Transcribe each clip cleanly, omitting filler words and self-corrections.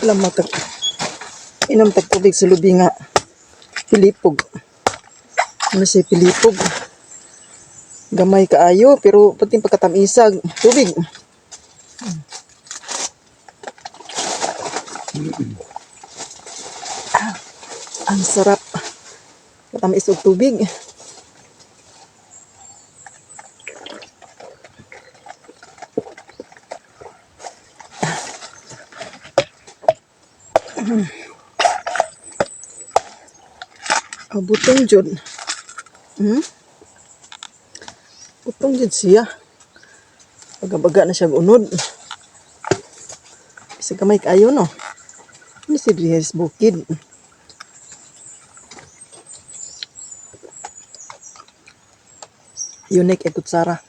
Salamat. Inom tag tubig sa lubi nga pilipog. Ano siya pilipog? Gamay kaayo pero pati pagkatamisag tubig. Ah, ang sarap. Katamis og tubig. Ah, butong jud. Butong jud siya. Pagabaga na siya og unod. Bisa gamay kaayo, no. Ano si Drihes Bukid? Unique e kutsara.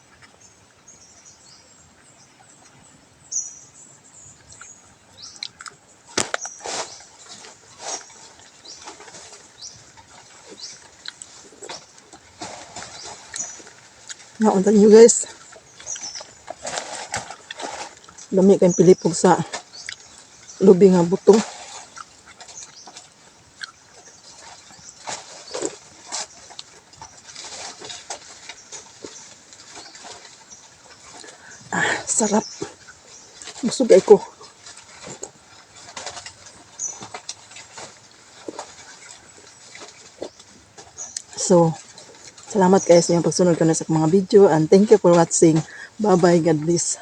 Nauntan nyo, guys. Lami kayong pilipog sa lubi nga butong. Ah, sarap. Busog ay ko. So, salamat kayo sa inyong pagsunod ko na sa mga video and thank you for watching. Bye-bye. God bless.